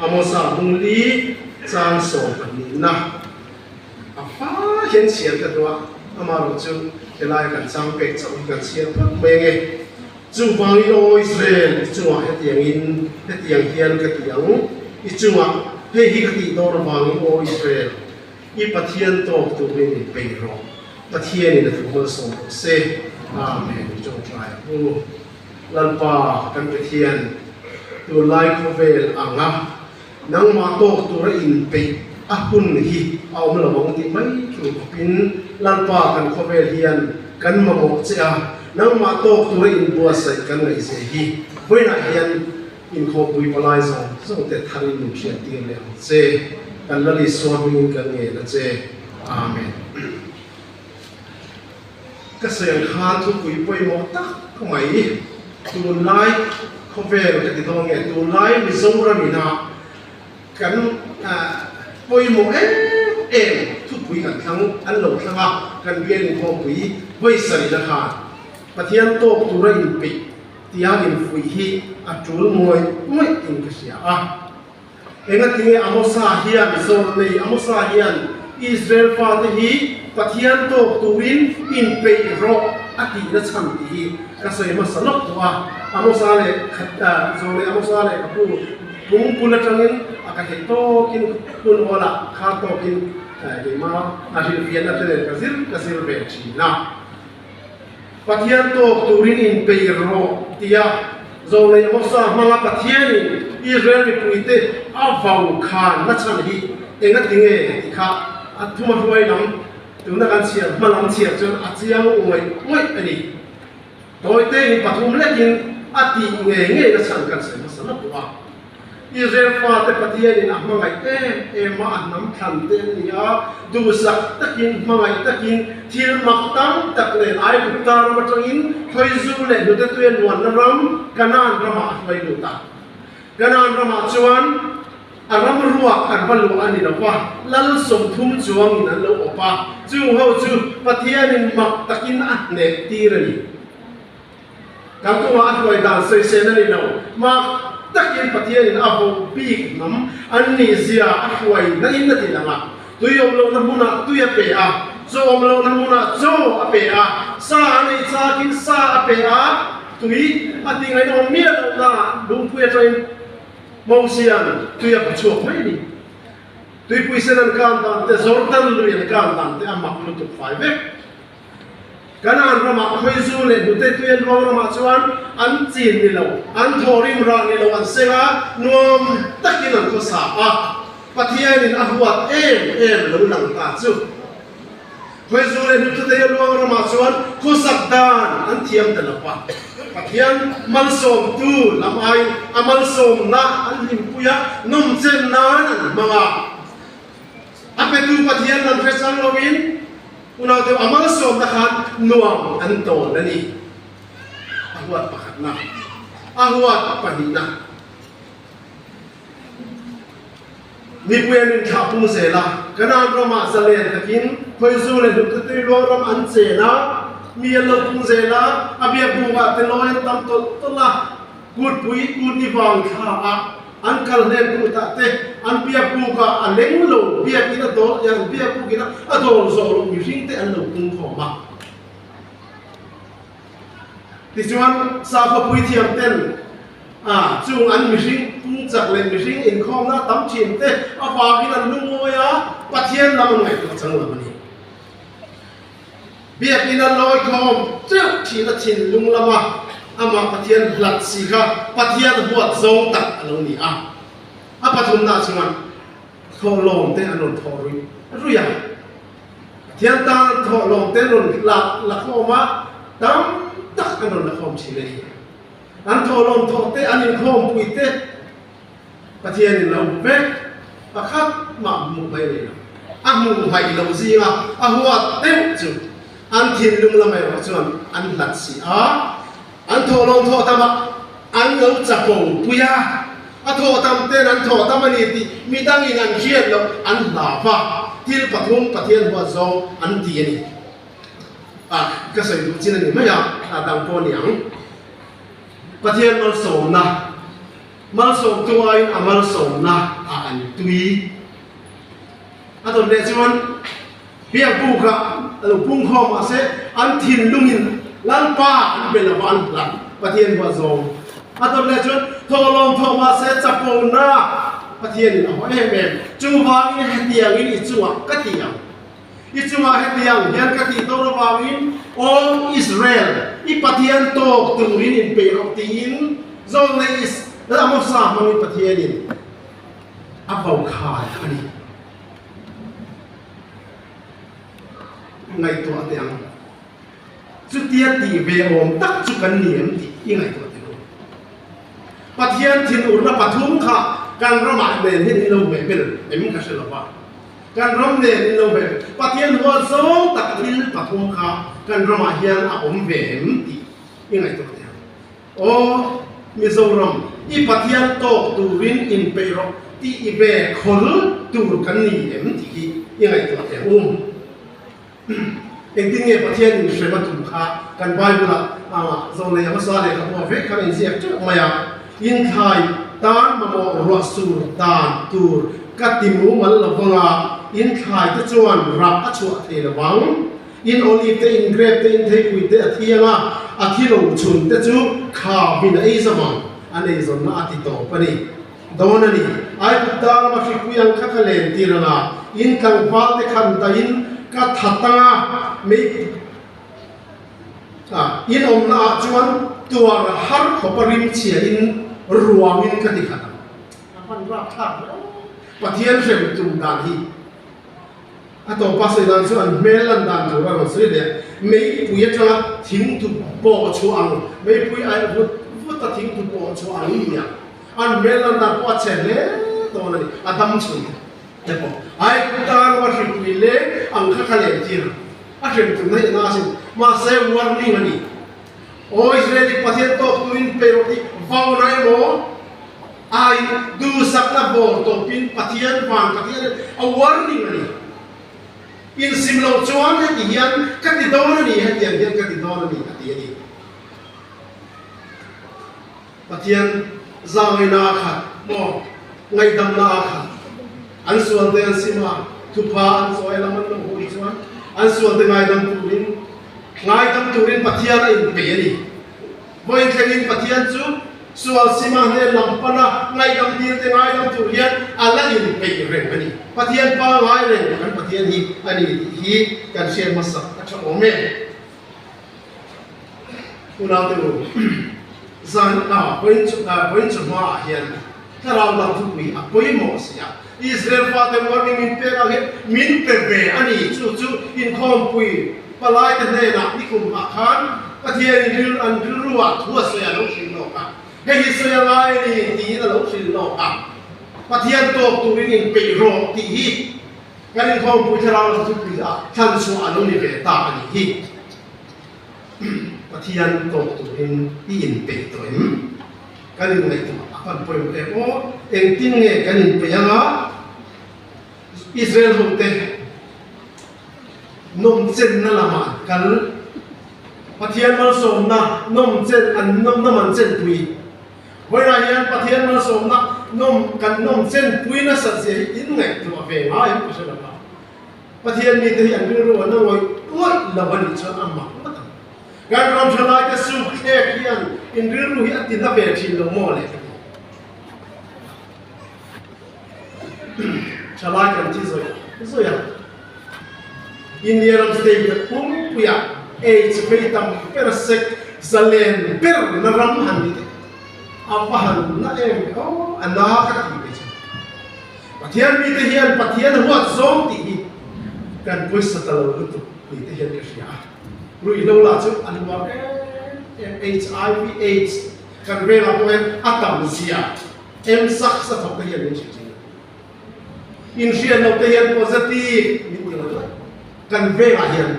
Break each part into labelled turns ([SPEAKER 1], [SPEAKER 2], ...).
[SPEAKER 1] Amosa bung li chang 12na a fa hian chhiar ka duh a, amaherawh chu helai kan chang pek chauh hi kan chhiar phawt mai ange. Chuvangin aw Israel, i chungah hetiangin hetiang hian ka ti ang, i chungah hei hi ka tih dawn avangin aw Israel, i Pathian tawk turin in peih rawh, Pathianin a thu malsawm rawh se. Amen. I tawngtai ang u. Lalpa kan Pathian, tunlai khawvel anga nangmah tawk tura inpeih a hun hi a awm lo ang tih mai tur khawpin Lalpa kan khawvel hian kan mamawh che a, nangmah tawk tura inbuatsaih kan ngaihzia hi vawiinah hian inkhawmpui palai zawng zawng te tharin min hriattir leh ang che. Kan Lal Isua hmingin kan ngen a che. Amen. Ka sawi ang khan thupui pawimawh tak mai, tunlai khawvel ka ti dawn nge, tunlai Mizoram ina kan pawimawh em em thupui kan thlang, an lo thlang a, kan bial inkhawmpui vawi sarihna khan Pathian tawk tura inpeih tia infuih hi a tul ngawih ngawih in ka hria a. Engatinge Amosa hian zawrhnei Amosa hian Israel fate hi Pathian tawk turin inpeih rawh a tihna chhan tih hi ka sawi hmasa lawk tawh a. Amosa leh khat zawrhnei Amosa leh ka pu pungpul atangin a ka theih tawkin hun awlah khar tawkin keimah a hrilhfiahna te nen ka zir ka zir ve thin a. Pathian tawk turin inpeih rawh tia Zawlei Amosa hmanga Pathianin Israel mipuite a vau khan na chhan hi engatinge tih kha a thuma hruai lam tuna kan chhiar hma lam chhiar chuan a chiang ngawih ngawih a ni. Tawite in pathum lekin a tih ngei ngei na chhan kan sawi hmasa lawk tawh a. Israel fate Pathianin a hmangaih em em a, a hnam thlan te an ni a, duhsak takin, hmangaih takin, thil mak tam tak nen Aigupta ram atangin Khawizul leh Hnutetuia nuanna ram Kanaan ramah a hruai lut a. Kanaan ramah chuan a ram ruak an va luah a ni lo va, lal 30 chuangin an lo awp a, chung ho chu Pathianin mak takin a hneh tir a ni. Kan kawngah a hruai dan sawisel a ni lo. Mak takin Pathianin a vo bik hnam an nih zia a hruai nain a ti lang a. Tui awm lohna hmunah tui a pe a, chaw awm lohna hmunah chaw a pe a, sa a nei chakin sa a pe a, tui a ti ngaihawm miah lohna lungpui atangin Mosia'n tui a hmuchhuak mai a ni. Tuipui sen an kan dan te, Jordan lui an kan dan te a mak lutuk fai vek. Kanaan ramah Khawizul leh hnute tui an ruang ramah chuan an chin ni lo, an thawhrim rah ni lo an seng a, nuam takin an khawsa a. Pathianin a huat em em lo lang ta chu. Khawizul leh hnute tui a ruang ramah chuan khawsak dan an thiam ta lo va. Pathian malsawmtu lam aiin a malsawmna an hlimpui a, nawmchen nan an hmang a. A petu Pathian lam hre chang loin Unau deuh a malsawmna khan nuam an tawn a ni. A huat pakhatna, a huat pahnihna. Mipui an inthlah pung zel a, Kanaan ramah zalen takin Khawizul leh Hnukte Tuiluang ram an chen a, mi an lo pung zel a, a biakbukah te lawi an tam tawlh tawlh a. Kutpui kutni vang thla ah an kal hlen kut ah te an biakbuk ah a leng lo biakin a dawl an biakbuk in a dawl zawh loh mihring te an lo pung khawm a. Tichuan sakhaw puithiam ten a chung an mihring pung chak leh mihring inkhawmna a tam thin te avangin an lungawi a, Pathian lam an ngaihtuah chang lo a ni. Biakinn a lawi khawm teuh thin a thinlung lama amah Pathian hlat si kha Pathian huat zawng tak a lo ni a. A pathumna chuan thawhlawm te an rawn thawh ruih ruih a. Pathian tan an thawhlawm te an rawn la khawm a, tam tak an rawn la khawm thin a ni. An thawhlawm thawh te, an inkhawmpui te Pathianin lo hmu vek, pakhat mah hmuh mai nei lo. A hmuh hmaih lo zinga a huat deuh chu an thinlung lam erawh chuan an hlat si a, an thawhlawm thawh tamah an lo chapo pui a, a thawh tam ten an thawh tam a ni tih midangin an hriat loh an hlau va, thil pathum Pathian huat zawng an ti a ni. A, ka sawi duh chin a ni mai a, a dang pawh a ni ang. Pathian malsawmna. Malsawmtu aiin a malsawmna ah an tui. A dawt leh chuan biakbuk ah a lo pung khawm mahse an thinlungin Lalpa an be lo va an hlat Pathian huat zawng. A dawt leh chuan thawhlawm thawh mahse chapona Pathianin a haw em em. Chuvangin hetiangin i chungah ka ti ang. I chungah hetiang hian ka tih dawn avangin Aw Israel, i Pathian tawk turin inpeih rawh tiin Zawlnei Amosa hmangin Pathianin a vokhai a ni. Ngaihtuah teh ang. Chutia tih ve awm tak chu kan ni em tih i ngaihtuah teh ang. Pathian thinurna pathum kha kan ramah nen hian in lo hmeh bel em ka hre lo va. Kan ram nen in lo ve. Pathian huat zawng tak thil pathum kha kan ramah hian a awm ve em tih i ngaihtuah thei ang. Aw Mizoram, i Pathian tawk turin inpeih rawh tih i ve khawl tur kan ni em tih hi i ngaihtuah thei ang um. Engtin nge Pathian in hrem a tum kha kan Bible ah zawnei a hmasa leh ka hmuah vek khan a inziak teuh mai a, Inthlai tan mamawh ruah sur dan tur ka ti mumal lo vang a, inthlai te chuan rah a chhuah thei lo vang. In olive te, in grape te, in theipui te a thiang a, a thi lo chhun te chu khavin a ei zawm ang, an eizawnna a ti tawp a ni. Dawn a ni. Aigupta rama hripui ang kha ka len tir ang a, in tlangval te khan daihin ka tha tang a, mei a in awmna ah chuan tuar har khawpa rim chhia in ruangin ka ti khat ang. A hman rap thlak hle. Pathian hrem tum dan hi a tawpa sawi dan chu an hmel lan dan tur a rawn sawi leh a, meipui atanga thingthu pawh chhuah ang, meipui aih vut vut a thingthu pawh chhuah ang nia. An hmel lan dan pawh a chhe hle dawn a ni, a dam chhun te pawh. Aigupta rama hripui leng ang kha kha len tir a hrem tum daih na asin, mahse warning a ni. Aw Israeli Pathian tawk turin pe rawh tih vauna emaw ai duhsakna bawr tawpin Pathian van Pathian hian a warning a ni. Insim loh chuan heti hian ka ti dawn a ni, hetiang hian ka ti dawn a ni a ti a ni. Pathian zawngaina a khat maw? Ngaihdamna a khat. An sualte an sim a, thupha an chawi lam an lo hui chuan an sualte ngaidam turin ngaidam turin Pathian a inpeih a ni. Vawiin thlengin Pathian chu sual sima hnen lam pana ngaihdam dilte ngaidam tur hian a la inpeih reng a ni. Pathian pangngai reng kan Pathian hi a ni tih hi kan hriat hmasak a tha awm e. Unaute u, zan ah vawiin chu ah vawiin chu hmaah hian thlarau lam thupui a pawimawh si a, Israel fate warning min pek ang hian min pe ve a ni, chu chu inkhawmpui palaite hnenah nikum ah khan Pathianin ril an rilru ah thu a sawi a lo hrilh lawk a, hei hi sawi a ngai a ni tiin a lo hrilh lawk a, Pathian tawk turin inpeih rawh tih hi Kan inkhawmpui thlarau lam thupui ah thlan chhuah a lo ni ve ta a nih hi. Pathian tawk turin i inpeih tawh em? Kan inngaihtuah a pan pawimawh em aw? Engtin nge kan inpeih anga Israel hote nawmchenna lamah an kal? Pathian malsawmna nawmchen an nawmna man chenpui. Vawiinah hian Pathian malsawmna nawm kan nawm chenpui nasat zia hi in ngaihtuah ve ngai em ka hre lo va. Pathian mite hi an rilru an la ngawih ngawih lo a nih chuan a mak ngawt ang. Kan ram tha laite suk thlek hian in rilru hi a ti na ve thin lo maw le ka ti. Tha lai kan ti zawih zawih a. India ram state a pumpuiah AIDS vei tam ber sek zalen ber na ram han ni teh a va han na em ve aw a na ka ti ve chu. Pathian mite hian Pathian huat zawng tih hi kan pawisa ta lo lutuk ni te hian ka hria a. Ruihhlo lah chu an uar em em HIV AIDS kan velah pawh hian a tam zia em sak sa thawk te hian min hrilh thin a. Inhriat loh te hian positive min ti lo tlat. Kan vengah hian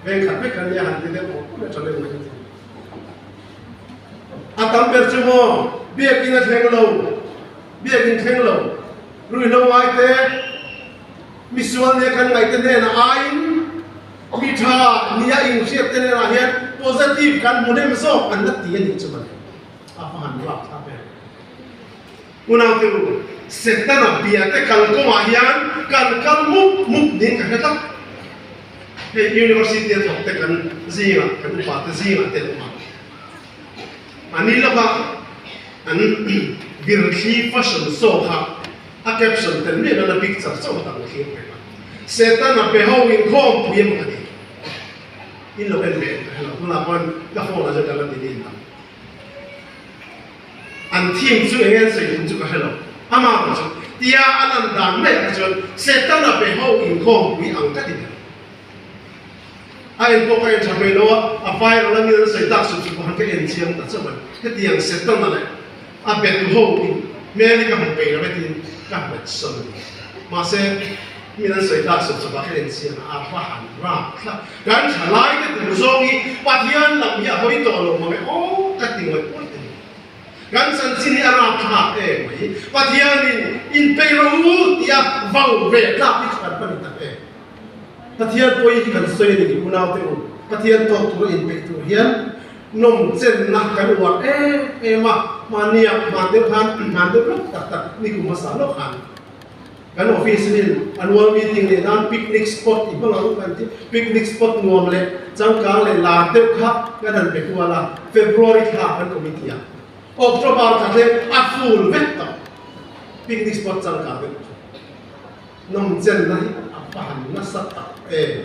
[SPEAKER 1] veng khat vek kan nia han ti deuh pawh pawh leh tha deuh mai thei. A tam ber chu maw biakin a thleng lo, biakin thleng lo, ruihhlo ngai te, misual nia kan ngaih te hnenah aiin mi tha nia inhriat te hnenah hian positive kan hmu hnem zawk an la ti a nih chu mawle. A va han rap thlap em. Unaute u, Setana biate kalkawngah hian kan kal mup mup niin ka hre tlat. Hei University a thawk te kan zingah, kan upa te zingah te an awm a. A ni lawka an Birthli fashion show kha a caption tel miah nana picture chauh a tam thlir pek a. Setana be ho inkhawm pui emaw ka ti. In lo en ve em ka hre lo, tunah pawhin ka phone ah chuan ka la delete ang. An theme chu eng nge an sawi tum chu ka hre lo. Amah erawh chu tia a lan dan mai ah kha chuan Setana be ho inkhawm pui ang ka ti ber. A en pawh ka en tha hmei lo a, a viral a mi an sawi tak sup sup pawh khan ka en chiang ta chauh a ni. Hetiang Setana leh a betu ho in hmel hi ka hmu peih lo e tiin ka hmet sawn a ni. Mahse, mi an sawi tak sup sup ah ka en chiang a, a va han rap thlap. Kan thalai te tur zawng hi Pathian lam hi a hawi tawh lo mang e aw ka ti ngawih ngawih a ni. Kan chanchin hi a rapthlak em mai. Pathianin inpeih rawh u tia vau ve tlak hi chu kan hman tak em. Pathian pawi hi kan sawi a ni unaute u. Pathian tawk tura inpeih tur hian nawm chenna kan uar em em a, mahnia hman deuh khan hman deuh lawk tak tak nikum hmasa lawk khan kan office in annual meeting leh nan picnic spot i hmang ang kan ti, picnic spot nuam leh changkang leh lar deuh kha kan han pe kual a, February thla kan committee a, October thla thleng a full vek tawh picnic spot changkang deuh chu. Nawm chenna hi a pan nasa tak em?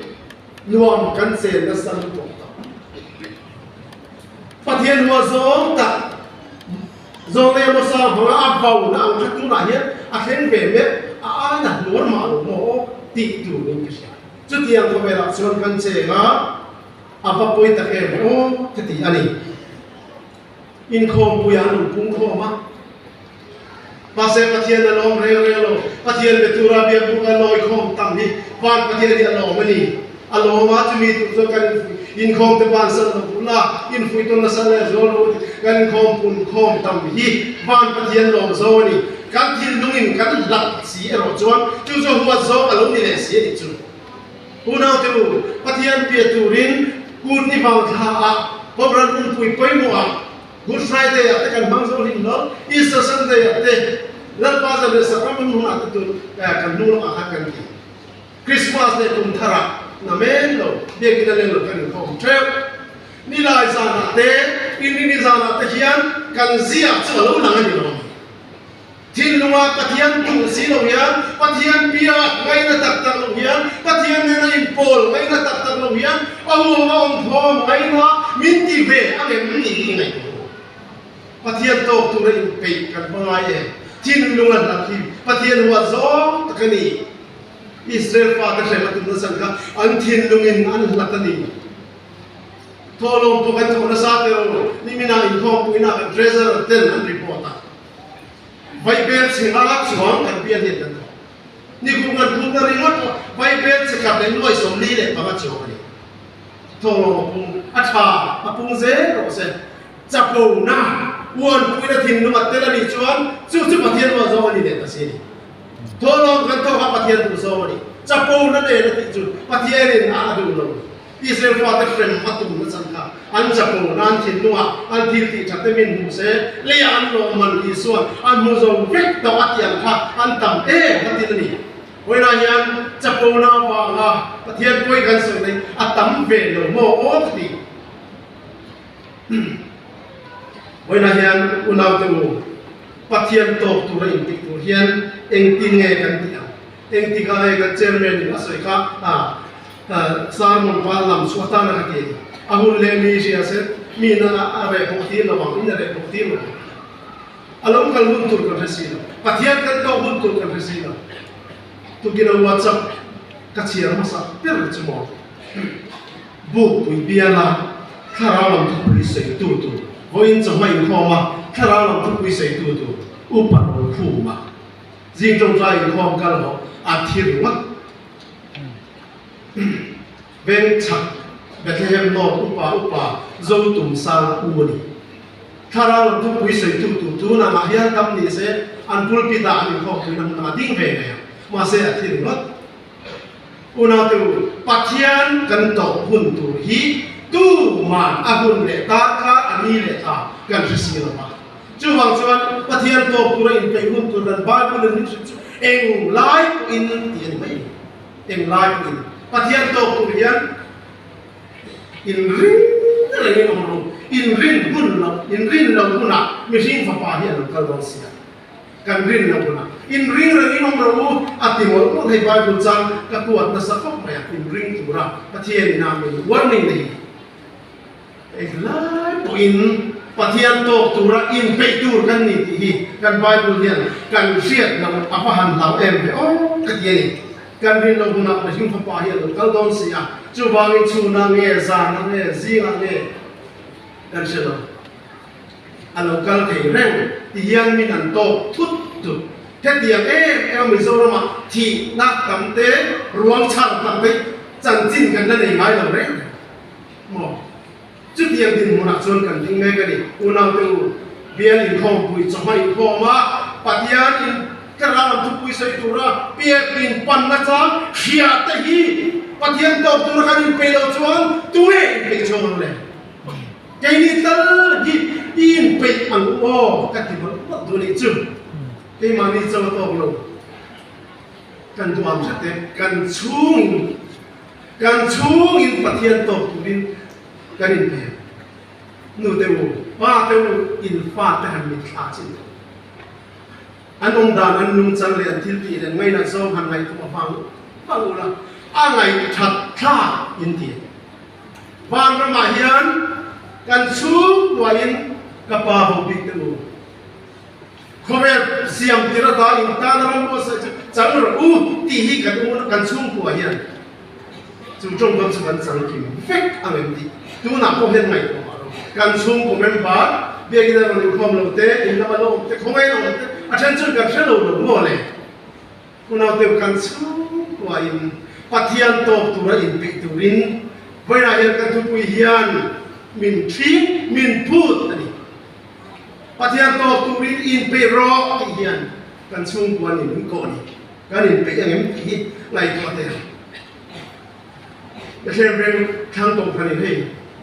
[SPEAKER 1] Nuam kan chen nasa lutuk tak. Pathian hua zawng tak zawng leh emaw sang hmanga a vauna ang kha tunah hian a thleng ve mek a aina hnuar mah lo maw aw tih turin ka hria. Chutiang khawvelah chuan kan cheng a, a va pawi tak em aw ka ti a ni. Inkhawmpuiah an rawn pung khawm a. Mahse Pathian a lawm reng reng lo. Pathian be tura biakbuk a lawi khawm tam hi van Pathian hi a lawm a ni. A lawm a, chumi tur chuan kan inkhawm te bansan lo duh la, infuih tawn nasa leh zual lo a ti. Kan inkhawm pun khawm tam hi van Pathian lawm zo a ni. Kan thinlungin kan hlat si erawh chuan chu chu huat zawng a lo ni leh si a nih chu. Unaute u, Pathian bia turin kut ni vang thla ah Kawmran hunpui pawimawh ah Good Friday ah te kan hmang zo hlim lo, Easter Sunday ah te, Lalpa zan leh Sacrament hun ah te tun kan hnung lawk ah khan kan ti. Christmas leh kum thar ah na men lo, biakinn a leng lo kan inkhawm theuh. Nilai zan ah te, Inrini zan ah te hian kan ziah chu a lo lang a ni lo ang. Thinlunga Pathian duh si lo hian, Pathian bia ngaina tak tak lo hian, Pathian nena inpawl ngaina tak tak lo hian, a huang a awm khawm ngaina min ti ve ang em ni hi ngaihtuah u. Pathian tawk tura inpeih kan hma ngai em? Thinlunga hlat hi Pathian huat zawng tak a ni. Israel fate hrem a tum nasa kha an thinlungin an hlat a ni. Thawhlawm pawh kan thawh nasa teh u, niminah inkhawmpuina kan treasurer ten an report a. Vaibel chhe nga chuang kan bial hian kan thawk. Nikum kan phutna ringawt pawh vaibel chhe khat leh nuai 45 chuang a ni. Thawhlawm a pung, a tha, a pung zel rawh se. Chapona, uanpuina thinlung a tel a nih chuan chu chu Pathian ruah zawng a ni leh ta si a ni. Thawhlawm kan thawk a Pathian duh zawng a ni. Chapona nen a tih chu Pathianin a duh lo. Israel fate hrem a tum na chan kha an chapo na an thinlungah an thil tih that te min hmu se, leiah an lawmman Isuan an hmu zo vek tawh a tih ang kha an tam em a tin a ni. Vawiinah hian chapo na avanga Pathian pawi kan sawi na hi a tam ve lo maw aw ka ti. Vawiinah hian unaute u, Pathian tawk tura intih tur hian engtin nge kan tih ang? Engtikah nge kan chairman in a sawi kha sermon pa lam chu atana ka ti a ni. A hun leh ni hria se mi in a reh bawk tir lo ang, in a reh bawk tir lo ang. A lo kal hun tur kan hre si lo. Pathian kan tawk hun tur kan hre si lo. Tukin a WhatsApp ka chhiar hmasa ber chu maw? Bukpui biala thlarau lam thupui sawitu tur vawiin chawhma inkhawm a, thlarau lam thupui sawitu tur upa Rokhum a. Zing tawngtai inkhawm kal haw a thi ringawt. Veng chhak Bethlehem North upa upa Zotum Sanga u a ni. Thlarau lam thupui sawitu tur tunah mah hian dam ni se an pulpit ah an inkhawm puina hmun a ding ve ngei ang. Mahse a thi ringawt. Unaute u, Pathian kan tawh hun tur hi tuman a hun leh darkar a ni leh thla kan hre si lo va. Chuvang chuan Pathian tawk tura inpeih hun tur kan Bible in min hrilh chu eng lai pawhin tih a ni mai. Eng lai pawhin Pathian tawk tur hian inring rengin awm rawh. Inrin hun loh, inrin loh hunah mihring fapa hi a lo kal dawn si a. Kan rin loh hunah inring rengin awm rawh u a ti mawlh mawlh hei Bible chang ka kuat nasa khawp mai a, inring tura Pathian ina min warning na hi. Englai pawhin Pathian tawk tura inpeih tur kan ni tih hi kan Bible hian kan hriat loh a va han hlau em ve aw ka ti a ni. Kan rin loh hunah mihring fapa hi a lo kal dawn si a, chuvangin chhunah nge, zanah nge, zingah nge kan hre lo. A lo kal thei reng ti hian min an tawk thut thut. Hetiang em em a Mizoramah thihna tam te, ruang chhar tam te chanchin kan la nei ngai lo reng reng. Maw? Chutiang dinhmunah chuan kan ding mek a ni. Unaute u, bial inkhawmpui chawhma inkhawm a, Pathian in ka ral ang thupui sawi tura piak in panna chang hria te hi Pathian tawk tura kan inpeih loh chuan tunge inpeih chhuak ang le? Keini tal hi i inpeih ang u aw ka ti mawlh mawlh duh nih chu. Keimahni chaw a tawk lo. Kan duham hret e, kan chhungin Kan chhungin Pathian tawk turin kan inpek. Nu te u, pa te u, in fate han mitthla chin tawh. An awm dan, an nungchang leh an thil tih leh ngainat zawng han ngaihtuah vang vang ula, a ngaihthat thlak in ti. Vanramah hian kan chhungkuain ka pa ho bik te u, Khawvel siam tir ata in tan ram buatsaih chu chang rawh u tih hi kan u kan chhungkua hian chu tawngkam chu kan chang kim vek ang em tih tunah pawh hian ngaihtuah mah rawh. Kan chhungkaw member biakin a rawn inkhawm lo te, in lama lo awm te, khawngaih a awm te a then chuan kan hre lo lo maw le? Unau deuh kan chhungkua in Pathian tawk tura inpeih turin vawiinah hian kan thupui hian min thli, min phut a ni. Pathian tawk turin inpeih rawh tih hian kan chhungkua nih min kawh a ni. Kan inpeih ang em tih hi ngaihtuah teh ang. Bethlehem veng thlang tawh phanin hei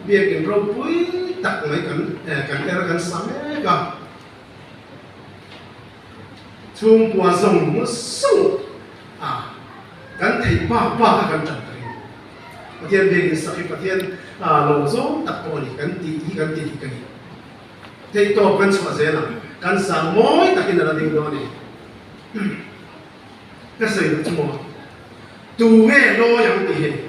[SPEAKER 1] biakin ropui tak mai kan kan er kan sa mek a. Chhungkua zawng zawng a kan theih bak bak a kan tan ta ring. Pathian biakin sak hi Pathian lo zawng tak pawh a ni kan tih hi kan ti dik a ni. Theihtawp kan chhuah zel ang, kan sang mawi takin a la ding dawn a ni. Ka sawi duh chu maw? Tu nge lawi ang tih hi a ni.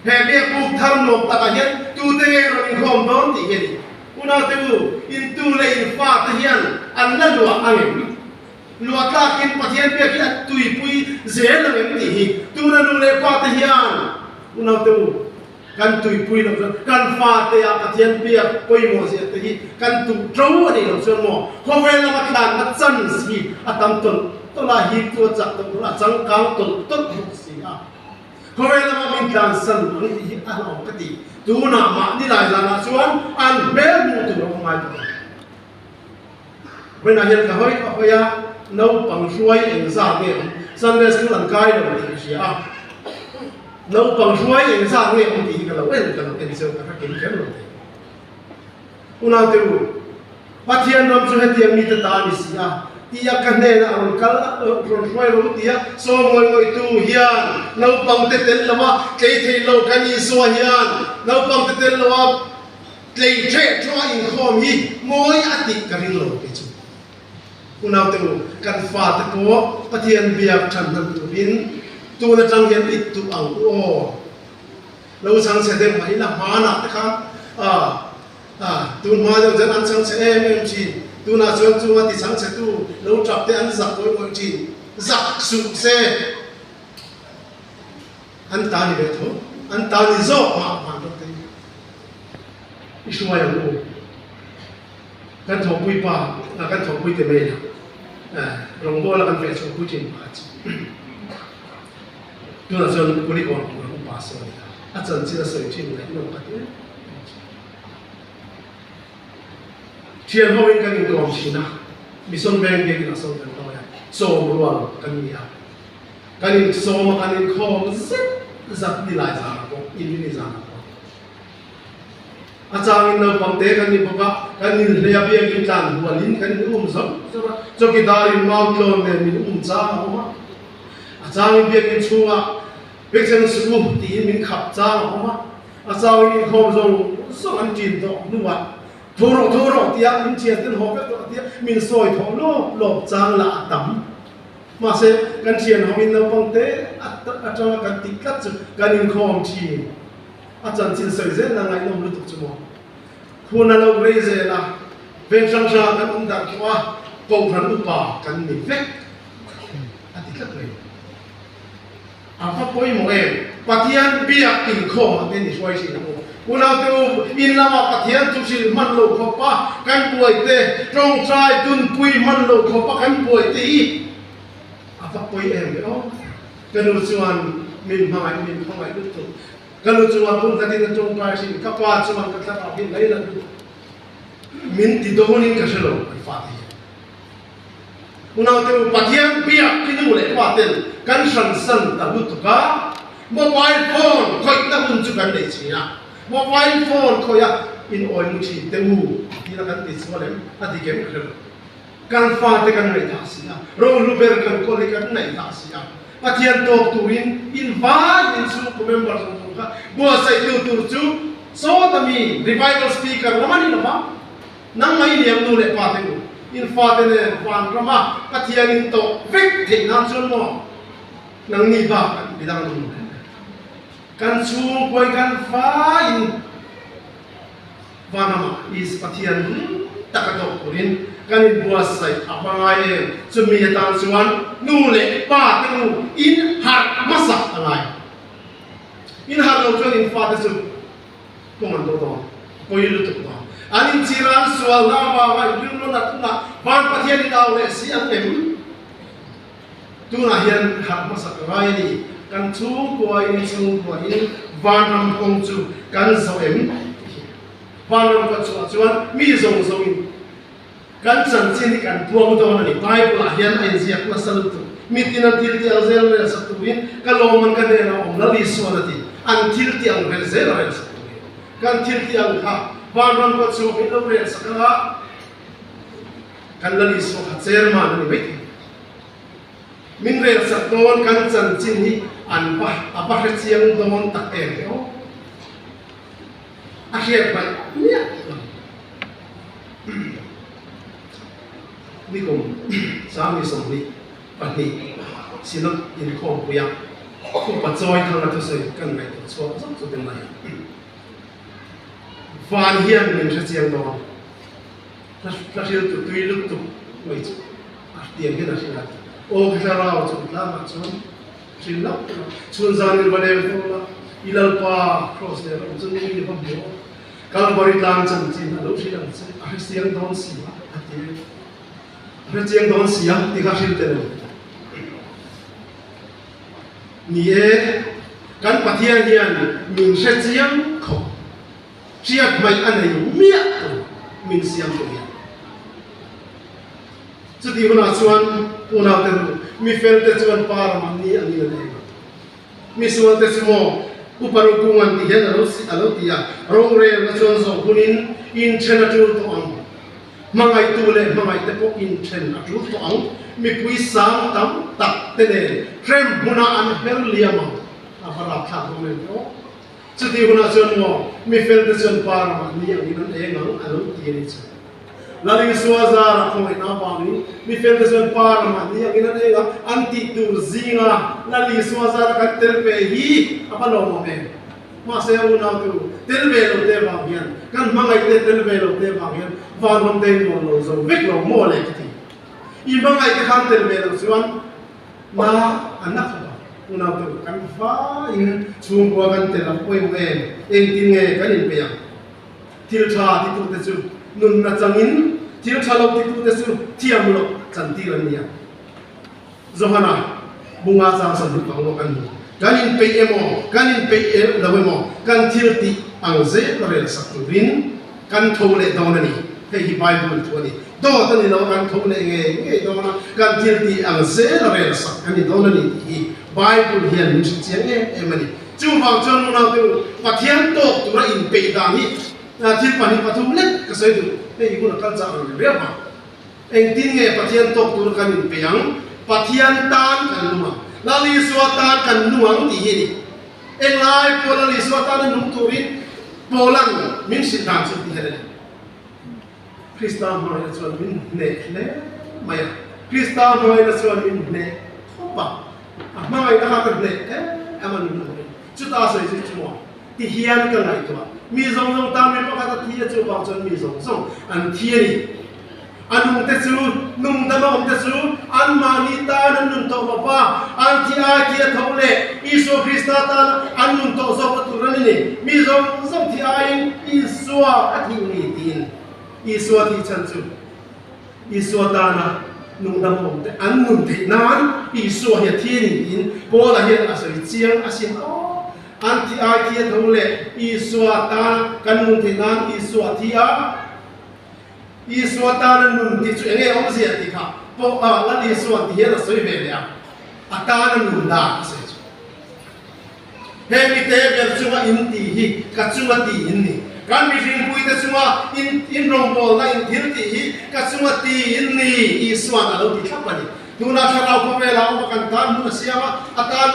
[SPEAKER 1] He biakbuk thar nuam takah hian tute nge rawn inkhawm dawn tih hi a ni. Unaute u, intu leh infate hian an la luah ang em? Luah tlakin Pathian biak hi a tuipui zel ang em tih hi tuna nu leh pate hian unaute u, kan tuipui loh chuan kan fate ah Pathian biak pawimawh zia te hi kan tuh ṭo a nih loh chuan maw khawvel lama tlanna chance hi a tam tawlh tawlh a, hip chu a chak tawlh tawlh a, a changkang tawlh tawlh bawk si a. Khawvel lama min tlansan ang tih hi a hlauhawm ka ti. Tunah mahni lai zanah chuan an hmel hmuh tur a awm ngai tawh lo. Vawiinah hian ka hawi ka hawi a, naupang hruai engzat nge awm? Sunday school an kai lo tih ka hria a, naupang hruai engzat nge awm tih hi ka lo en ka lo en cheu ka hre kim kher lo thei. Unaute u, Pathian ram chu hetiang mite ta a ni si a, tia ka hnenah a rawn kal a, rawn hruai rawh u tia saw ngawi ngawitu hian naupangte tel lova tlei thei lo kan Isua hian naupangte tel lova Tlei ṭheh ṭhuah inkhawm hi mawi a tih ka ring lo kei chu. Unaute u, kan fate pawh Pathian biak ṭhan hman turin tun aṭang hian i tuh ang u aw. Lo chhang chhe deuh mah ila hmanah te khan ah ah tun hma deuh chuan an chhang chhe em em ṭhin. Tunah chuan chunga ti chhang chhetu lo ṭap te an zak ngawih ngawih ṭhin. Zak suh se. An ta ni ve tho, an ta ni zawk mah van rawh te i hruai ang u. Kan thawhpui pa, kan thawhpui te mai la, rawngbawla kan veh chhuahpui thin pa chu tunah chuan Kulikawn tur an upa sawi a ni a, a chanchin a sawi thin ngaihnawm ka ti em em thin. Thian hoin kan inkawm thin a, Mission Veng biakin a sawi kan tawi a, sawm rual kan ni a. Kan insawm a, kan inkhawm zet zat ni lai zanah pawh, in ni zanah pawh. A changin naupang te kan ni bawk a, kan inhlei a biakin tlan hualin kan in um zawk zawk a, chawkidarin mau tlawn nen min um chang a awm a. A changin biakin chhungah Becheng suh u tiin min khap chang a awm a, a changin inkhawm zawng zawng an ṭin tawh hnuah Tho rawh, tho rawh tia min ṭhian ten haw vek tawh tia min sawi thawh lawp lawp chang lah a tam. Mahse, kan ṭhian hoin naupang te aṭanga kan tih tlat chu kan inkhawm ṭhin. A chanchin sawi zel na ngaihnawm lutuk chu maw. Hun a lo rei zel a, veng hrang hrangah kan awm darh tawh a, Kohhran upa kan ni vek a ti tlat mai. A va pawimawh em? Pathian biak inkhawmah te ni hruai thin ang u. Unaute u, in lamah Pathian chu hrilh hman lo khawp a kan buai te, tawngtai tunpui hman lo khawp a kan buai te hi a va pawi em ve aw. Ka nu chuan min hmangaih min khawngaih lutuk. Ka nu chuan hmun khatin a tawngtai thin, ka pa chuan ka thlarau hi lei la lutuk. Min ti dawnin ka hre lo kan fate hian. Unaute u, Pathian biak i nu leh pa ten kan hransan ta lutuk a, mobile phone khawihna hun chu kan nei thin a, mobile phone khawih a in awi mu thin te u tih a kan ti chuan em a dik em ka hre lo. Kan fate kan ngaihthah si a, rohlu ber kan kawl hi kan ngaihthah si a, Pathian tawk turin in vai in chhungkaw member zawng zawng kha buatsaihtu tur chu sawta mi revival speaker lam a ni lo va, nangmah i liam nu leh pa te u, in fate nen vanrama Pathian in tawh vek theih nan chuan maw nangni bak an midang an awm lo em? Kan chhungkaw in kan faiin Vanramah is Pathian hlim taka tawk turin kan inbuatsaih a hma ngai em? Chumi atan chuan nu leh pa te nu in harh hmasa a ngai. In harh lo chuan in fate chu kawng an bo dawn, a pawi lutuk dawn. An inchhir a, an sual hna avanga in rilru nat hunah Van Pathian in au leh si ang em? Tunah hian harh hmasa ka ngai a ni. Kan chhungkuain chhungkuain vanram kawng chu kan zawh em tih hi. Vanram kawt chhuah chuan mi zawng zawngin kan chanchin hi kan puang dawn a ni. Bible-ah hian a inziak nasa lutuk. Mitin an thil tih ang zel rel sak turin ka lawm an ka hnenah awm lal Isuan a ti. An thil tih ang rel zel a rel sak turin. Kan thil tih ang kha vanram kawt chhuah min lo rel sak anga kan lal Isua kha chairman a ni mai thei. Min rel sak dawn kan chanchin hi an va a va hre chiang dawn tak em ve aw. A hriat hmaih miah lo. Nikum 22 Synod inkhawmpuia Upa Chawi Thanga thusawi kan ngaihtuah chhuak zawk chu tunlai ah van hian min hre chiang dawn. Hla hriltu tui lutuk mai chu a tiang hian a hria a ti. Aw ka thlarau chu tlangah chuan hrilh loh loh chhun zan in va leng fo la, i Lalpa Kraws leh ram chu ni va hmu aw. Kalvari tlang chanchin a lo hrilh ang che, a hre chiang dawn si a, a ti. A hre chiang dawn si a ti kha hrilh tel a ni. Ni e, kan Pathian hian min hre chiang khawp. Hriat hmaih a nei miah lo min siam tu hian. Chuti hunah chuan unaute ru, mi felte chuan pa ram an ni an in an eng a. Mi sualte chu maw upa ro kung an ti hian a lo a lo ti a, rorelna chuan zawh hunin inthen a tul tawh ang. Hmangaihtu leh hmangaihte pawh inthen a tul tawh ang. Mipui sang tam tak te nen hrem hmunah an her liam ang. A va rapthlak dawn em aw. Chuti hunah chuan maw mi felte chuan pa ramah ni angin an eng ang a lo ti a ni chu. Lal Isua zara khawngaihna avangin mi felte chuan pa ramah ni angin an eng ang an tih tur zinga Lal Isua zara kan tel ve hi a va lawmawm em? Mahse unau te u, tel ve lo te avang hian, kan hmangaihte tel ve lo te avang hian vanram te in nuam lo zo vek lo maw le ka ti. I hmangaihte khan tel ve lo chuan Na an la khawp a, unau te u kan vaiin chhungkua kan tel ang pawimawh em, engtin nge kan inpeih ang? Thil tha titute chu nunna changin thil tha lo titute chu thiam loh chantir an ni a. Johana bunga chang sawmhnih pangawh kan hmu. Kan inpeih emaw, kan inpeih lo emaw, kan thil tih ang zel rel sak turin kan tho leh dawn a ni. Hei hi Bible thu a ni. Dawt a ni lo, kan tho leh ngei ngei dawn a, kan thil tih ang zel a rel sak a ni dawn a ni tih hi Bible hian min hre chiang em em a ni. Chuvang chuan unaute u, Pathian tawk tura inpeih dan hi Thil pahnih pathum lek ka sawi duh, hei hun a kal chah ang reng reng a. Engtin nge Pathian tawk tur kan inpeih ang? Pathian tan kan nung ang. Lal Isua tan kan nung ang tih hi a ni. Englai pawh Lal Isua tana nung turin Paula'n min hrilh dan chu ti hian a ni. Krista hmangaihna chuan min hneh hle mai a. Krista hmangaihna chuan min hneh khawp a. A hmangaihna kha ka hneh em em a ni hnu hawin. Chuta sawi chu chuan ti hian ka ngaihtuah. Mi zawng zawng tan mi pakhat a thi a chuvang chuan mi zawng zawng an thi a ni. A nung te chu, nung dam a awm te chu anmahni tan an nun tawh lo va, an thi ai thi a tho leh Isua Krista tan an nun tawh zawk a tur a ni ni. Mi zawng zawng thi aiin Isua a thih ni tiin Isua thih chhan chu Isua tana nungdam awm te an nun theih nan Isua hi a thi a ni tiin Paula hian a sawi chiang asin aw. An thi ai thi a tho leh Isua tana kan nun theih nan Isua a thi a, Isua tana nun tih chu enge awmzia tih kha pawh a Lal Isuan ti hian a sawi ve leh a, a tana nun dan a sawi chu. He mite ber chunga in tih hi ka chunga ti in ni. Kan mihringpuite chunga in in rawngbawlna in thil tih hi ka chunga ti in ni, Isua'n a lo ti thlap a ni. Tunah thlarau khawvelah awm a kan tan hmun a siam a, a tan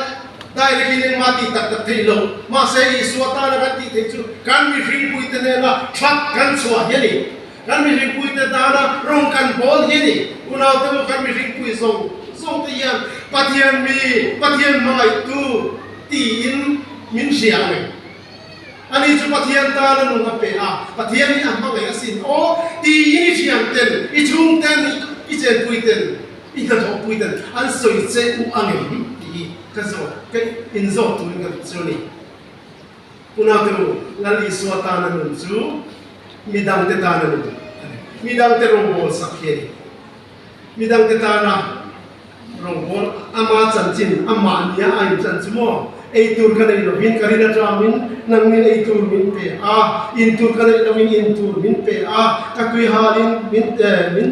[SPEAKER 1] direct in engmah tih tak tak theih lo. Mahse Isua tana kan tih theih chu kan mihringpuite hnena that kan chhuah hi a ni. Kan mihringpuite tana rawng kan bawl hi a ni. Unaute pawh kan mihringpui zawng zawng te hian Pathian mi, Pathian hmangaihtu tiin min hria ang em? Ani chu Pathian tana nung a pe a, Pathian hi a hmangaih asin aw tiin i thian ten, i chhung ten, i chenpui ten, i hnathawhpui ten an sawi che u ang em tih hi ka zawt, ka inzawt turin ka duh chu a ni. Unaute u, Lal Isua tana nun chu midangte tana nun a ni. Midangte rawngbawl sak hi a ni. Midangte tana rawngbawl ama chanchin, amah nia a inchan chu maw? Ei tur ka neih lovin ka rin aṭangin nangnin ei tur min pe a, in tur ka neih lovin in tur min pe a, ka tui halin min min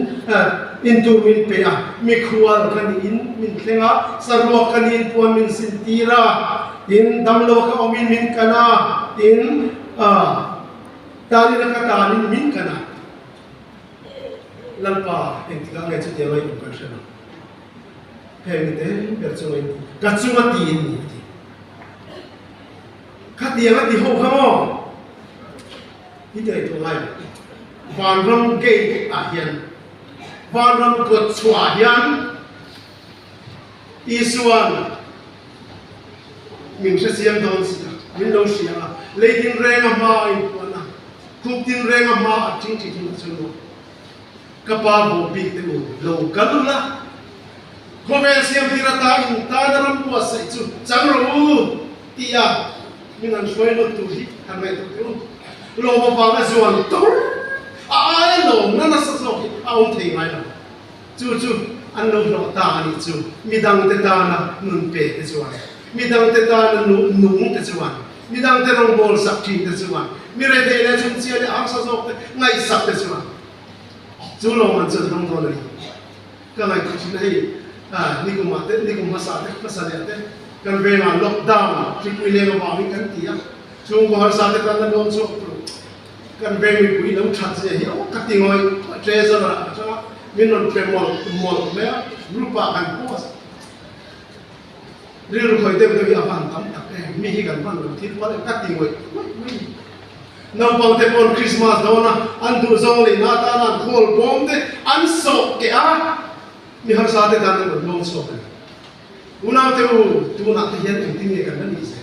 [SPEAKER 1] in tur min pe a, mikhual ka niin min thleng a, saruak ka niin puan min sin tir a. Tin, damlo ka awmin min kan a, tin, tanina ka tanin min kan a. Lalpa, engtikah nge chutiang a inawm kan hre lo. Heng mite ber chunga in ti, ka chunga ti in ni a ti. Khatiang a ti ho kha maw? I ti ngaihtuah ngai lo. Vanram gate ah hian, vanram kawt chhuah ah hian Isua'n Min hre chiang dawn si a, min lo hria a, lei tin reng a hma a inpuan a, khup tin reng a hma a ṭing ṭi thung a chu. Ka pa bawh bik te u, lo kal u la, khawvel siam tir ata in tana ram buatsaih chu chang rawh u, ti a min han hruai lut tur hi han ngaihtuah teh u. Lawm avanga zuan tur a aia lawmna nasa zawk hi a awm thei ngai lo. Chu chu an lo hlawh ta a nih chu, midangte tana nun pe te chuan, midangte tana nung te chuan, midangte rawngbawl sak thin te chuan, mi rethei leh chhungchhia leh harsa zawk te ngaihsak te chuan chu lawmman chu an dawng dawn a ni. Ka ngaihtuah thin a hei nikumah te, nikum hmasa te, hmasa leh te kan vengah lockdown hripui leng avangin kan ti a, chhungkaw harsa te tan a dawn chhuak tur Kan veng mipui lo that zia hi aw ka ti ngawih ngawih treasurer ah ka chang a, min rawn pe mawlh mawlh mai a, group ah kan post rilru khawih deuh deuh hi a van tam tak em, mi hi kan van lo thil kual em ka ti ngawih ngawih mai ni. Naupang te pawn Christmas dawn a an duh zawng leh na atana an khawl bawm te an sawh keh a, mi harsa te tan an rawn lawng chhuak a ni. Unaute u, tunah te hian engtin nge kan la nih zel?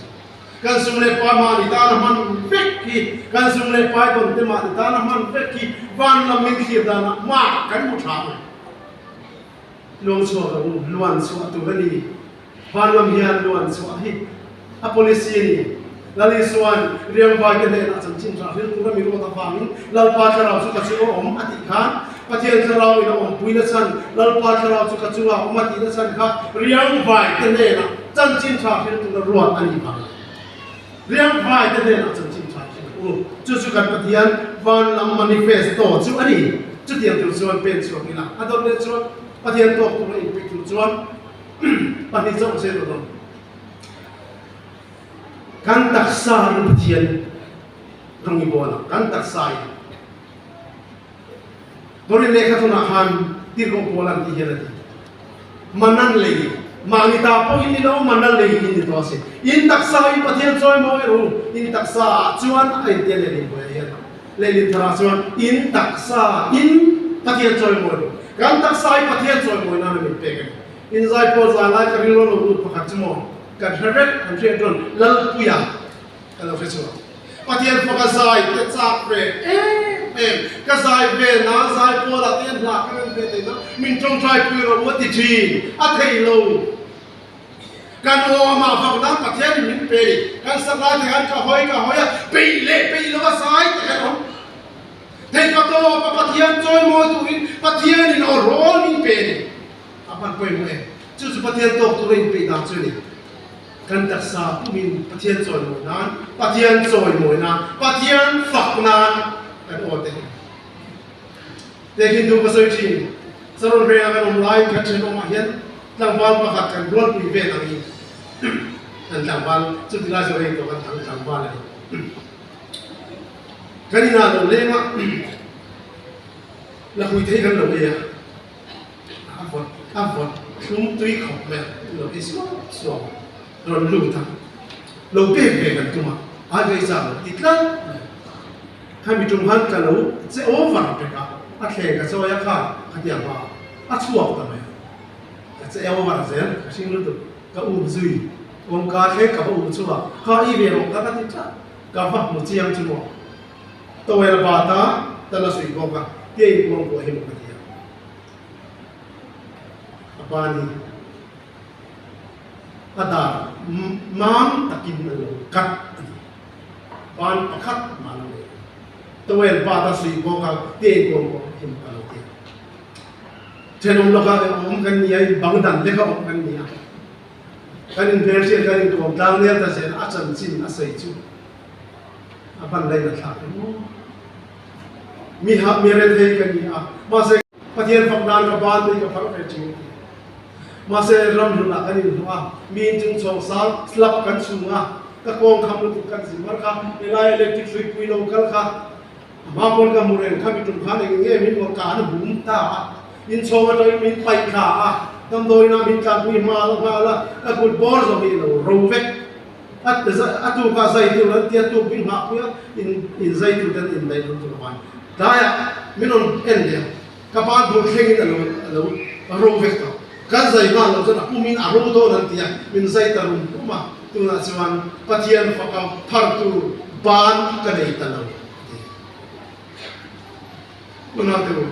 [SPEAKER 1] Kan sum leh pai mahni tana hman vek hi, kan sum leh pai tawn te mahni tana hman vek hi van lam min thlir danah mah kan hmu tha mai. Luang chhuak lo u, luan chhuah tur a ni. Van lam hian luan chhuah hi a policy a ni. Lal Isua'n riangvai te hnenah chanchin tha hril tura mi ruat avangin Lalpa thlarau chu ka chunga awm a tih khan Pathian thlarau in a awmpui na chhan Lalpa thlarau chu ka chunga awm a tih na chhan kha riangvai te hnenah chanchin tha hril tura ruat a nih vang riangvai te hnenah chanchin tha hril u chu chu kan Pathian van lam manifesto chu a ni. Chutiang tur chuan pen chhuak ila a dawt leh chuan Pathian tawk tura inpeih tur chuan pahnih chauh zet a dawn. Kan taksa in Pathian. Rawng i bawl ang kan taksa in. Korin lehkha thunah khan tirhkoh pawl an tih hian a ti. Manan lei, mahni ta pawh in ni lo, mana lei in ni tawh a si. In taksa in Pathian chawi mawi ru, in taksa ah chuan a intia lehlin buai a hian lehlin thar ah chuan in taksa in Pathian chawi mawi ru. Kan taksa hi Pathian chawi mawi nan a min pek a ni. In zai pawl zan lai ka rilru lo lut pakhat chu maw kan hre vek, kan hriat rawn Lalpuia ka lo hre chhuak. Pathian faka zai te chak ve em em, ka zai ve na zai pawlah te hian hla ka ngan ve thei na, min tawngtai pui rawh u a ti thin, a thei lo. Kan aw amah fak nan Pathian in min pe ni, kan sak lai te khan ka hawi ka hawi a, peih leh peih lo a zai te khan awm. Thei ka tawp a Pathian chawimawi turin Pathian in aw rawl min pe ni, a hman pawimawh em? Chu chu Pathian tawk tura inpeih dan chu a ni. Kan taksa pumin Pathian chawimawi nan, Pathian chawimawi nan, Pathian fak nan kan aw te hi. Tehkhin duh ka sawi thin, Saron Veng a kan awm laiin kan thenawmah hian tlangval pakhat kan rualpui vel angin kan tlangval chuti lai chu rei tawh kan thang tlangval a ni. Kan inah lo leng a, la hui thei kan lo ei a. A vawt a vawt thlum tui khawp mai a, lo ei suau suau a, rawn lut a, lo pek ve kan tum a, ai ka i zah lo ti tlat mai. Khami tum khan ka lo che over pek a, a thleng ka chawi a kha khatiang hma a chhuak ta mai a, ka che over zel ka hring lutuk, ka um zui, kawngka thleng ka va um chhuak, kha i ve rawh ka ka ti tlat, ka va hmu chiang chu maw. Tawel bat a, ta la suih bawk a, tia inkuang pawh hi maw ka ti a. A pa nih a dar mam takin a lo kat a ni. Ban pakhat mah lo nei lo. Tawel bat a suih bawk a, tia inkuang pawh hi maw ka lo ti a. Thenawm lawkah awm kan ni a, in bang dan leka awm kan ni a. Kan inhmelhriat kan inkuang tlang nel ta zel a chanchin a sawi chu. A hman lain a thlak em aw. Mi ha mi rethei ka ni a, mahse Pathian fak nan ka ban mai ka pharh ve thin a ti. Mahse ram hlunah kan inhmu a, mi inchung chhawng sang slab kan chhung a, ka kawng kham lutuk kan zin mar kha, helai electric hruipui lo kal kha a hma pawn ka hmu reng kha mi tum khan eng nge min maw ka an hum ta a, inchhawng atangin min paih thla a, damdawiinah min tlanpui nghal nghal a, ka kut bawr zawh hi lo ro vek. A tukah zai tur an tia tuk min nghah pui a, in zai tur ten indaih lo tur avang tlaiah min rawn en leh a, ka pa bul thlengin a lo a lo ro vek tawh. Kan zai nghal loh chuan a pumin a ro dawn an ti a, min zai ta rum rum a, tunah chuan Pathian faka phar tur ban ka nei ta lo a ti. Unau te u,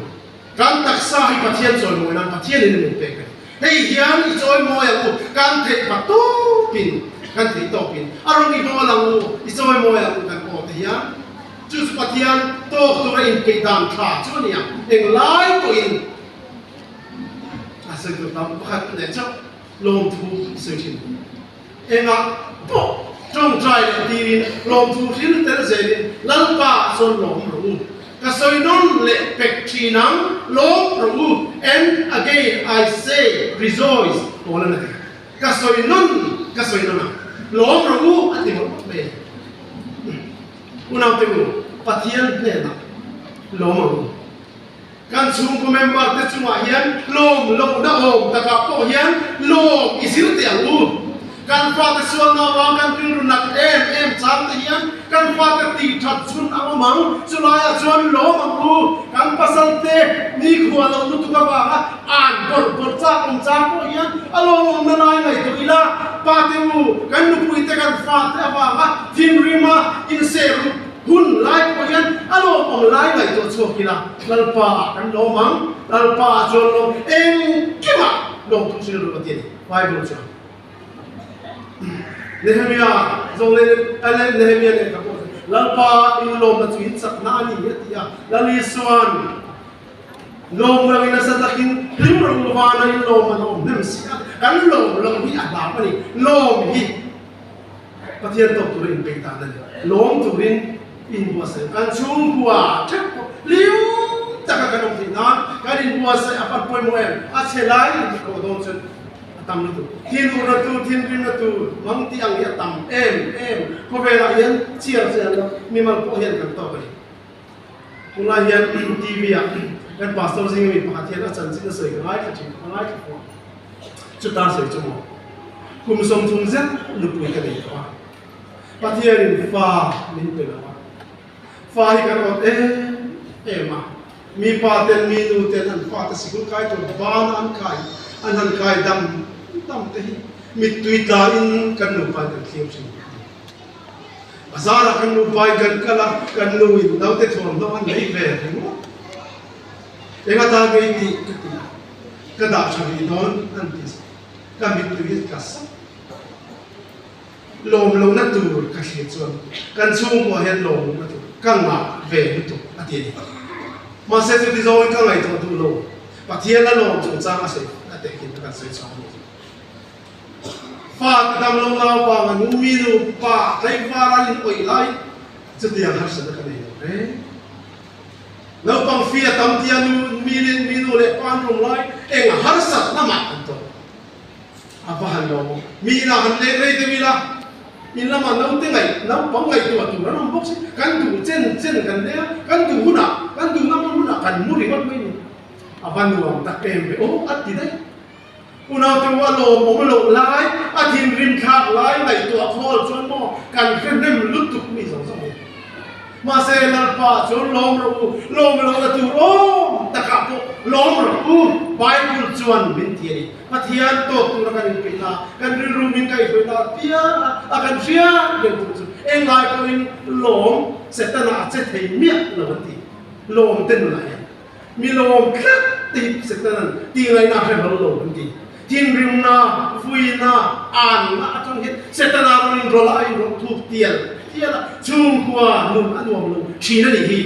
[SPEAKER 1] kan taksa hi Pathian chawimawi nan Pathian in a min pek a ni. Hei hian i chawimawi ang u, kan theih hma tawpin, kan theih tawpin a rawn i bawl ang u, i chawimawi ang u kan aw te hian. Chu chu Pathian tawk tura inpeih dan tha chu a ni ang. Englai pawhin a sawi tur tam pakhat leh chauh lawmthu i sawi thin. Engah pawh tawngtai leh tirin lawmthu hril tel zelin Lalpa chuan lawm rawh u. Ka sawi nawn leh pek thin ang, lawm rawh u, and again I say rejoice pawl a na ti. Ka sawi nawn, ka sawi nawn ang, lawm rawh u a ti mawlh mawlh mai a ni. Unaute u, Pathian hnenah lawm ang u. Kan chhungkaw member te chungah hian lawm lohna awm takah pawh hian lawm i zir teh ang u. Kan fate sualna avang kan rilru nat em em chang te hian kan fate tih that chhun a awm ang, chulaiah chuan lawm ang u. Kan pasal te nikhua loh lutuk avanga an bawrh bawrh chak awm chang pawh hian a lawmawmna lai ngaihtuah ila, pa te u, kan nupui te kan fate avanga thinrima insehruh Hun lai pawh hian a lawmawm lai ngaihtuah chhuak ila, Lalpa ah kan lawm ang, Lalpa ah chuan lawm engkimah lawmthu hrilh rawh a ti a ni, Bible chuan. Nehemia zawng leh Nehemia lehkha pawh chu Lalpa in lawmna chu in chakna a ni a ti a, Lal Isuan lawm langin nasa takin hlim rawh u vana in lawm an awm hnem si a, kan lawm loh hi a hlap a ni, lawm hi. Pathian tawk turin inpeih dan a ni. Lawm turin inbuatsaih kan chhungkua theuh pawh hlim taka kan awm theih nan kan inbuatsaih a pan pawimawh em? A chhe lai in ti khawh dawn chuan a tam lutuk. Thinurna tur, thinrimna tur mang tih ang hi a tam em em. Khawvelah hian chiar chiar lo mimal pawh hian kan tawk a ni. Tunlai hian TV ah kan pastor zinga mi pakhat hian a chanchin a sawi ka ngaithla thin, ka ngaithla fo a. Chuta sawi chu maw kum 30 zet nupui ka nei tawh a, Pathianin fa min pe lo a, fa hi kan awt em em a, mi pa ten mi nu ten an fate sikul kai tur ban an kai an han kai dam dam te hi mittui tla in kan nupa in kan thlir thin. Bazar ah kan nupa in kan kal a, kan nu in naute thuamhnaw an nei ve ringawt. Eng atan nge i tih ka ti a, ka dah tha rih dawn an ti ka mittui a tla sap. Lawm lohna tur ka thlir chuan kan chhungkua hian lawm lohna tur ka ngah ve lutuk a ti a ni. Mahse chuti zawngin ka ngaihtuah duh lo, Pathian a lawm chungchang a sawi a tehkhin a kan sawi chhuak a ni. Fa ka dam lo nau pa nga nu mi nu pa tlaivar an in awih lai chutiang harsatna ka nei lo reng. Naupang fi a tam tia nu mi leh mi nu leh pa an rum lai eng harsatna mah an tawk a va han lo maw. Mi inah han leng rei deuh ila in lamah naute ngaih naupang ngaihtuah tur an awm bawk si kan duh chen chen kan leng a kan duh hunah kan duhna hmun hunah kan mu ringawt mai ni. A va nuam tak em ve aw a ti daih. Unau te u a lawmawm loh lai, a thinrim thlak lai ngaihtuah khawl chuan maw kan hre hnem lutuk mi zawng zawng hi. Mahse Lalpa chuan lawm rawh u, lawm lohna tur awm takah pawh lawm rawh u, Bible chuan min ti a ni. Pathian tawk tura kan inpeih na, kan rilru min kaihhruai na piang a, a kan hriat reng tur chu englai pawhin lawm Setana a che thei miah lo an ti. Lawm te nunah hian. Mi lawm tlat te hi Setanan tih ngaihna a hre hlawm lo an ti. Thinrimna, vuina, anna atang hian Setana rawn inrawlh a, a inrawlh thuk tial tial a, chhungkua nun a nuam lo thin a nih hi.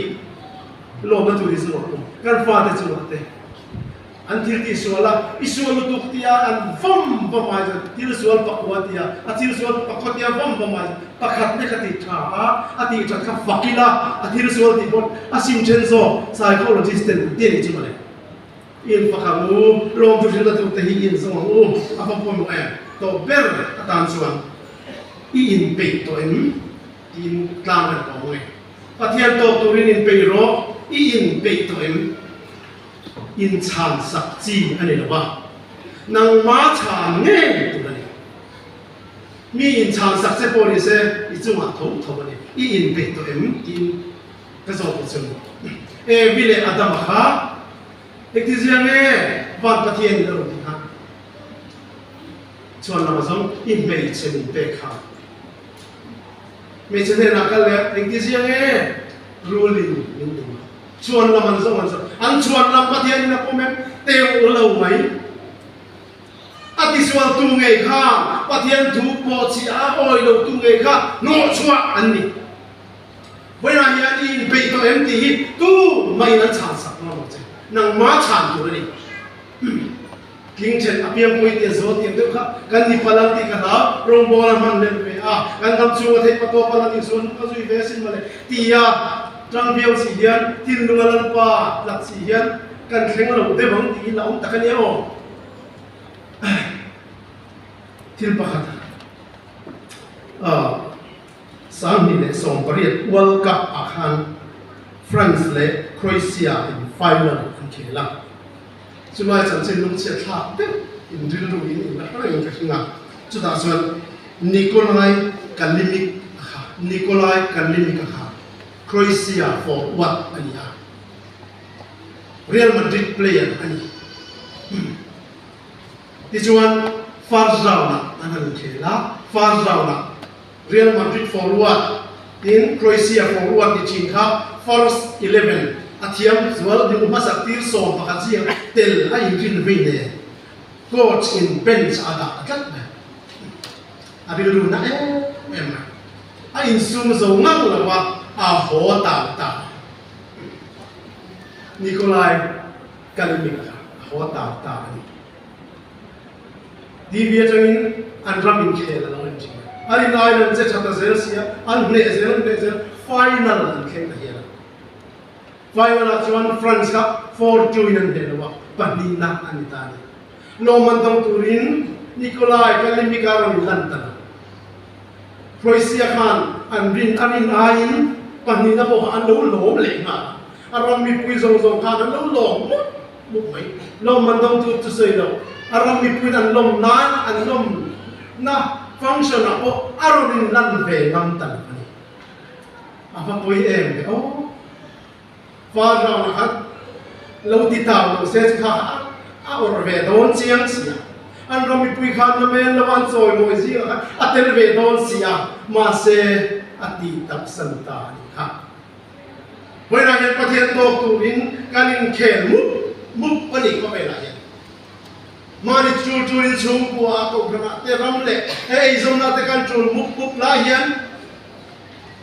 [SPEAKER 1] Lawmna tur hi chu a awm. Kan fate chungah te an thil tih sual a, i sual lutuk tia an vawm vawm ai chuan thil sual pakua tia a thil sual pakua tia vawm vawm ai chuan pakhat te kha tih tha a, a tih that kha fak ila a thil sual tih pawh a sim then zawk psychologist ten an ti a nih chu mawle. I in fak ang u, lawmthu hrilhna tur te hi i in zawng ang u, a va pawimawh em? Tawh ber atan chuan i in peih tawh em? Tiin tlang kan pawh ang e. Pathian tawk turin in peih rawh, i in peih tawh em? Inchhan sak chi a ni lo va, nangma chhan ngei tur a ni. Mi inchhan sak che pawh ni se, i chungah tho tho a ni. I inpeih tawh em? tiin ka zawt ta chu. Evi leh Adama kha engtizia nge van Pathian in a rawn ti kha? Chuan lama zawng i hmeichhe min pek kha. Hmeichhe hnenah kal leh engtizia nge rulin min tum a? Chhuan lam an zawng an zawng. An chhuan lam Pathianin a pawm em? Teuh lo mai. A tisual tu ngei kha Pathian thu pawh chi a awi lo tu ngei kha hnawhchhuah an ni. Vawiinah hian i inpeih tawh em tih hi tu mahin an chhan sak dawn lo che. Nangma chhan tur a ni. Tling then a piangpui tia zawl tiang deuh kha kan ni pal ang tih ka hlau, rawngbawl a hman lem ve a, kan ram chhunga theih pa tawp a la nih chuan a zui ve asin mawle tia tang viau si hian thinlunga lalpa tlat si hian kan thleng lo deuh ang tih hi la awm tak a nia aw. Thil pakhat ah 2018 World Cup ah khan France leh Croatia in final an khel a. Chulai chanchin lungchhiat thlak deuh in rilru in in la hre reng ka hring a, chutah chuan Nikolai Kalinic a kha, Nikolai Kalinic a kha Croatia forward a ni a, Real Madrid player a ni. Tichuan first round ah an han inkhel a, first round ah Real Madrid forward tin Croatia forward ni thin kha first 11 a thiam zual ding hmasak tir 11 zia tel a inrin vei nen coach in bench a dah ta tlat mai. A rilru na em em mai. A insum zo ngang lo a, a haw tau ta. Nikolai Kalinic kha a haw tau ta a ni. TV atangin an ram inkhel a lo en thin a, an in island che tha ta zel sia, an hneh zel an hneh zel, final an thleng ta hial a. Final ah chuan France kha 4-2 in an hneh lo a, pahnihna a ni ta a ni. Lawmman dawng turin. Nikolai Kalimika rawn inlan ta lo. Croatia khan an rin a rin aiin pahnihna pawh kha an lo lawm leh nghal a, a ram mipui zawng zawng khan an lo lawm mup mup mai. Lawm an dawng tur chu sawi lo, a ram mipuiin an lawm nan an lawmna function ah pawh a rawn inlan ve ngam ta lo a ni. A va pawi em ve aw. Far round ah khan lo ti tau lo se chu kha a awrh ve dawn chiang si a, an ram mipui khan na men lo an chawi mawi zingah khan a tel ve dawn si a, mahse a tih tak san ta a nih kha. Vawiinah hian Pathian tawk turin kan inkhel mup mup a nih khawvelah hian. Mahni tul tulin chhungkua ah kohhranah te ram leh he eizawnah te kan tul mup mup lai hian,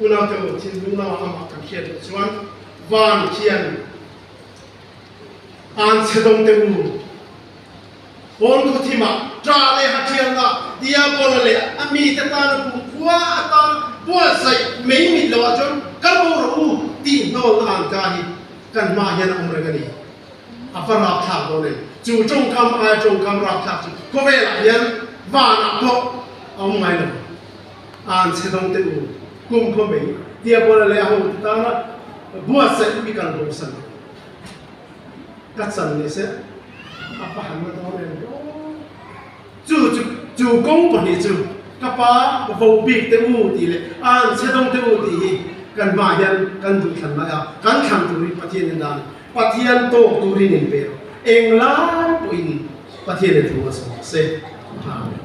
[SPEAKER 1] Unaute u, thinlung lamah amah kan hriat loh chuan van khian an chhe dawng te u. Pawn khaw thimah ṭah leh ha ṭhialna Diabola leh a mite tana kumkhua atana buatsaih mai mit loah chuan kal bo rawh u tih hnawlna an ka hi kan hmaah hian a awm reng a ni. A va rapthlak dawn em? Chu ṭawngkam aia ṭawngkam rapthlak chu khawvelah hian vanah pawh a awm ngai lo. An chhe dawng teh u, kum khaw mai Diabola leh a hote tana buatsaih mi kal bo san ka chan ni se a pa han la dawn em aw. Chu chu chu kawng pahnih chu ka pa vo bik teh u tih leh an chhe dawng teh u tih hi kan hmaah hian kan duh thlan mai a, kan thlan turin Pathian in dan Pathian tawk turin in pe rawh. Englai pawhin Pathian in thu a sawi se. Amen.